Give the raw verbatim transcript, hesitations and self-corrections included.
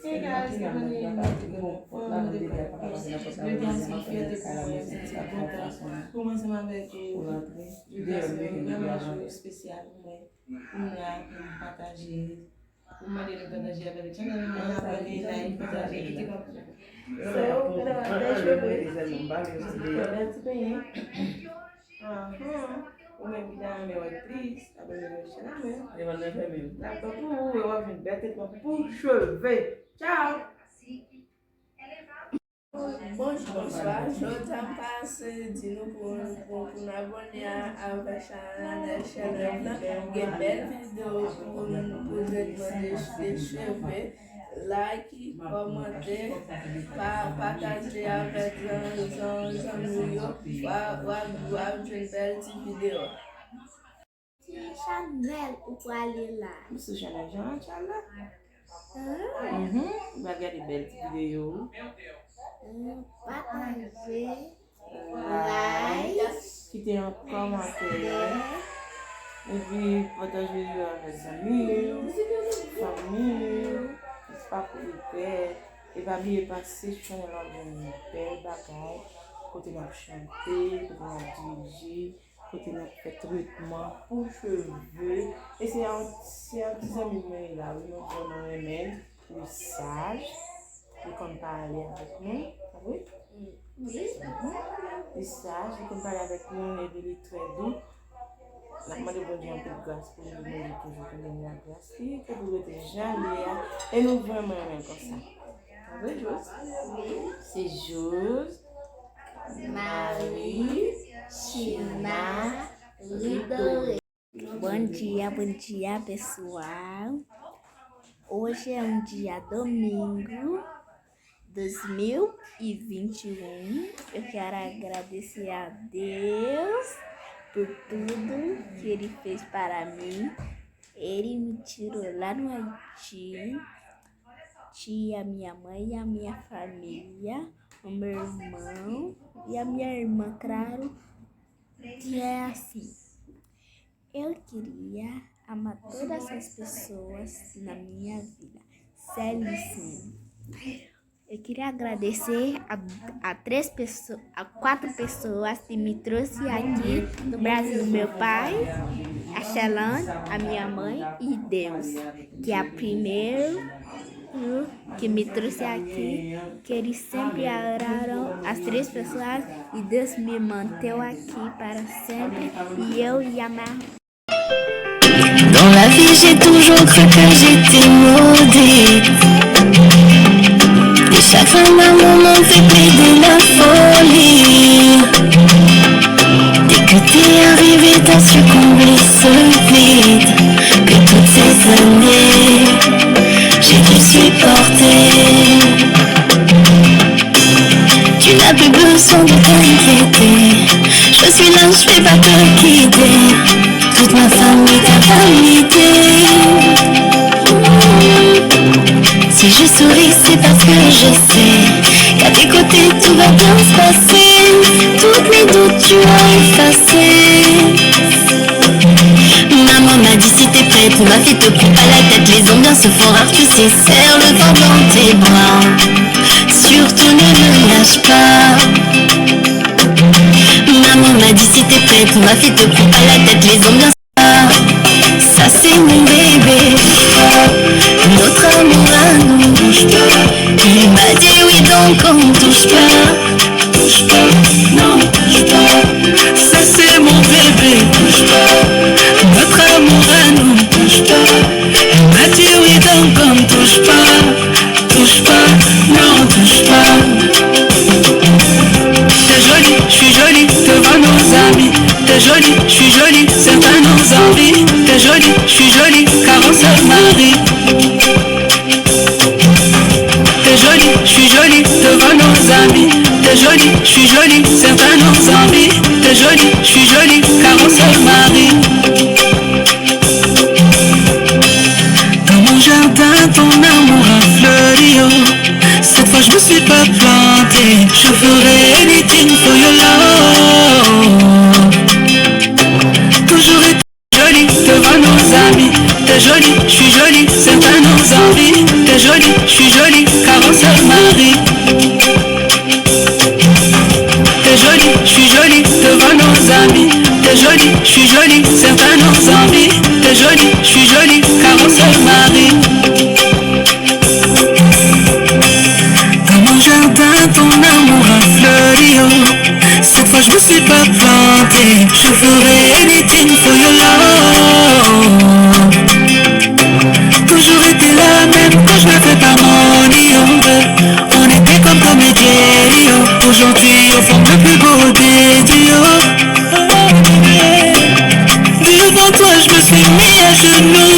Hey guys, nou konnen nou te kontan, nou te kontan. Yo te yon ti fyète pou mwen, yon ti kontan pou mwen ansanm avèk ou. Yo te yon vrèman jou espesyal pou mwen. Pou m la, pou m pataje, pou m mande nou pataje avèk channel mwen, abòne, like, pataje, kite kòmantè. So, ou genlè wè bèl cheve. Bèl ti penyen. Ahan. Ou menm ki ta renmen wè plis, abòne avèk channel mwen. N ap tann pou ou, e w ap jwenn bèl tretman pou cheve. Tchao! Bonjou, bonswa. Jodi a m pase di nou pou, pou, pou n abòne a, avèk chanèl Challenge la. Gen bèl videyo pou, pou tretman de, de cheve. Like, kòmante, pa, pataje avèk zan, zan, zanmi w yo. W a, w a, w a jwenn bèl ti videyo. Ki chanèl ou prale la? M sou chanèl Jean Rachel la. Ah. Mhm. M pral gade bèl ti videyo. Mm, pataje, like, kite yon kòmantè. Epi pataje yo avèk zanmi w, fanmi w, pa pou regrèt. E pa bliye pase sou chanèl la, w ap jwenn bèl bagay, kote n ap chante, kote n ap dirije, kote n ap fè tretman pou cheve. E se yon, se yon ti zanmi mwen la, wi, nou vrèman renmen l, li saj, li konn pale avèk nou, wi. Wi. Mhm. Li saj, li konn pale avèk nou, epi li trè dou. N ap mande Bondye anpil gras pou li, Bondye toujou kenbe l nan gras li, ke pou rete jan li ye a, e nou vrèman renmen l konsa. Pa vre, Jous? Wi. Se Jous, Mari, China, Ridore. Bom dia, bom dia, pessoal. Hoje é um dia domingo, dois mil e vinte e um. Eu quero agradecer a Deus por tudo que Ele fez para mim. Ele me tirou lá no Haiti. Tinha minha mãe e a minha família, o meu irmão e a minha irmã, claro, que é assim. Eu queria amar todas as pessoas na minha vida. Seríssimo. Eu queria agradecer a, a três pessoas, a quatro pessoas que me trouxe aqui do Brasil, meu pai, a Shalane, a minha mãe e Deus, que é o primeiro que me trouxe aqui, que eles sempre adoraram as três pessoas e Deus me manteve aqui para sempre e eu e a minha Dans la vie, j'ai toujours cru que j'étais maudite. Et chaque fin d'un moment, c'est plaider la folie. Dès que t'es arrivé, t'as su combler ce vide que toutes ces années, j'ai dû supporter. Tu n'as plus besoin de t'inquiéter. Je suis là, je vais pas te quitter. Toute ma famille t'a validé. Si je souris, c'est parce que je sais qu'à tes côtés, tout va bien se passer. Toutes mes doutes, tu as effacé. Maman m'a dit, si t'es prête, ma fille, te prends pas la tête. Les ambiances se font rares, tu sais, serre le vent dans tes bras. Surtout ne me lâche pas. Maman m'a dit, si t'es prête, ma fille, te prends pas la tête. Les ambiances, ça c'est mon bébé. Notre amour à nous. Il m'a dit oui, donc on touche pas. Touche pas, non, touche pas. Ça c'est mon bébé. Touche pas. Notre amour à nous. Touche pas. Elle m'a dit oui, donc on touche pas. Touche pas, non, touche pas. T'es jolie, je suis jolie devant nos amis. T'es jolie, je suis jolie, certains nous envient. T'es jolie, je suis jolie, car on se marie. T'es jolie, je suis jolie devant nos amis. T'es jolie, je suis jolie, certains nous envient. T'es jolie, je suis jolie, car on se marie. Dans mon jardin, ton amour a fleuri, oh. Cette fois, je me suis pas planté. Je ferai anything for your love. Toujours été jolie devant nos amis. T'es jolie, je suis jolie, certains nous envient. T'es jolie, je suis jolie. Kè nou